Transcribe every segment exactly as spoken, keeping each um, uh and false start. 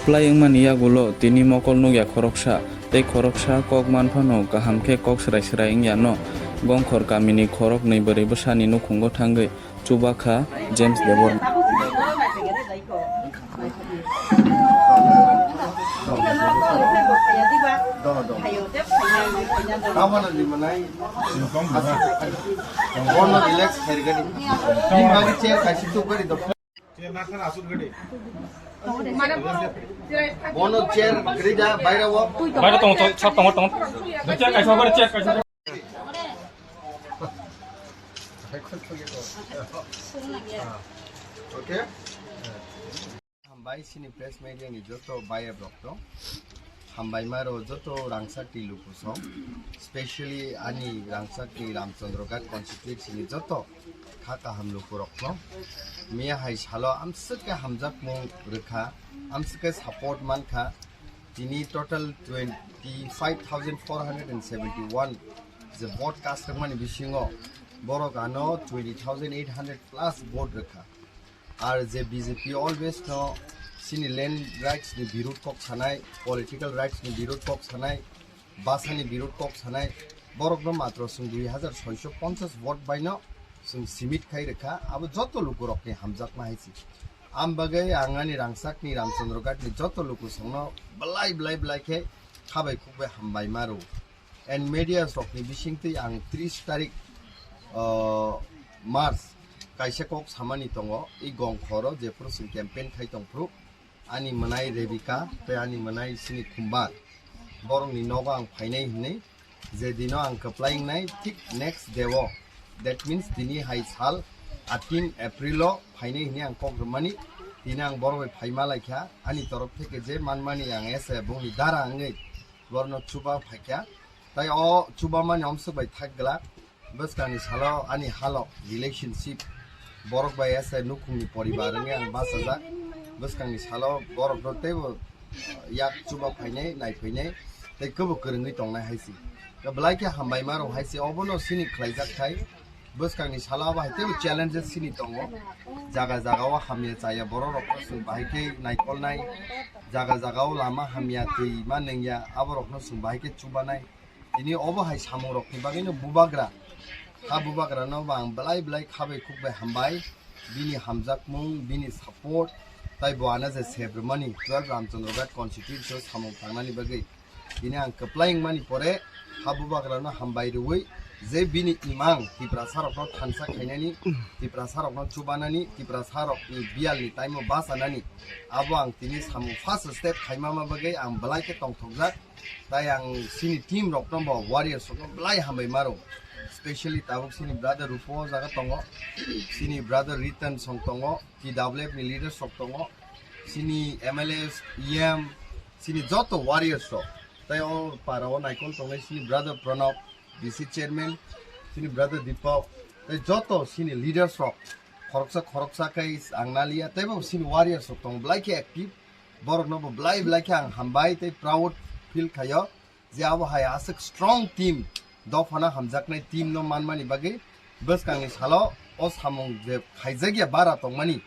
Plai wngmani yagulo tini mokol nukya khoroksa, tei khoroksa kok manphano kaham khe kok srai srai wngya no. Gongkhor kamini khoroknwi bwrwi bwsani nukhungo thangwi chubakha James Debbarma. Bono relax khairgani. Bini bagwi chair kaisa tukgari do. Bono chair gari da baira wo. Baira tong, tong, sab tong, tong. Chair kaisa, baira chair kaisa. Okay. Hambai sini press media ni joto bayap rok to. Hambai maro joto rangsak ti luku song. Specially ani rangsak ti Ramchandra Ghat constituency ni joto kha kaham luku rok no. Miya hai salo amswk khe hamjakmung rwkha, amswk khe support mankha. Tini total twenty five thousand four hundred and seventy one je vote cast rwkmani bisingo borok ano twenty thousand eight hundred plus vote rwkha. Ar je B J P always no sini land rights ni birud kok sanai, political rights ni birud kok sanai, basa ni birud kok sanai, borok no matro chwng dui hajar soiso ponchas vote bai no chwng simit khai rwkha, abo joto luku rok ni hamjakma hai se. Am bagwi ang ani rangsak ni Ramchandra Ghat ni joto luku song no belai belai belai khe khabai khukbai hambai ma rw. And media rok ni bising twi ang tris tarik, uh, March kaisa kok samani tongo, i Gongkhoro jephuru chwng campaign khai tong phuru ani mwnai Rebika tei ani mwnai sini Khumbar borok ni nogo ang phainai hinwi je dino ang kwplai wngnai thik next day o, that means tini hai sal eighteen April o phainai hinwi ang kok rwmani, tini ang borok bai phaima laikha ani torof theke je manmani ang ese bongni dara wngwi borokno chuba phaikha. Tai o chubamani omswk bai thak glak. Bwskangni salo ani halok relationship borok bai ese nukhungni poribar wngwi ang bachajak. Bwskangni salo borokno teibo yak chuba phainai, nai phainai, tei kwbo kwrwngwi tongnai hai se. Belai khe hambai ma rok hai se, obono sini khlaijak khai. Bwskangni salo abo hai teibo challenges sini tongo. Jaga jaga o hamya chaya borok rokno chwng bahai khe naikolnai. Jaga jaga o lama hamya, twi ma nengya, abo rokno chwng bahai khe chubanai. Tini obo hai samung rokni bagwino bubagra. Ha bubagrano bo ang belai belai khabai khukbai hambai. Bini hamjakmung, bini support, tai bo ano je sebrwmani twelve Ramchandra Ghat constituency o samung tangnani bagwi. Tini ang kwplai wngmani pore ha bubagrano hambai rwui je bini imang Tiprasa rokno thansa khainani, Tiprasa rokno chubanani, Tiprasa rokni biyalni time o bachanani, abo ang tini samung first step khaimama bagwi ang belai khe tongthokjak. Tai ang sini team rokno bo warriors rokno belai hambai maro. Specially tabuk sini brother Rupo o jaga tongo, sini brother Ritan song tongo, T W F ni leaders rok tongo, sini M L As, E M, sini joto warriors rok. Tai o para o naikol tongnai sini brother Pranab, V C chairman, sini brother Deepak, tai joto sini leaders rok khoroksa khoroksa khe ang naliya, teibo sini warriors rok tongo belai khe active. Borokno bo belai belai khe ang hambai tei proud feel khaio je abo hai aswk strong team, dophano hamjaknai team no manmani bagwi bwskangni salo o samung je khaijakya bara tongmani,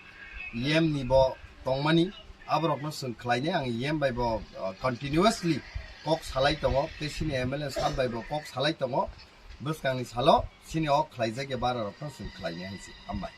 E M ni bo tongmani, aborokno chwng khlainai ang E M bai bo, uh, continuously kok salai tongo, tei sini M L A sir bai bo kok salai tongo, bwskangni salo sini o khlaijakya bara rokno chwng khlainai hai se. Hambai.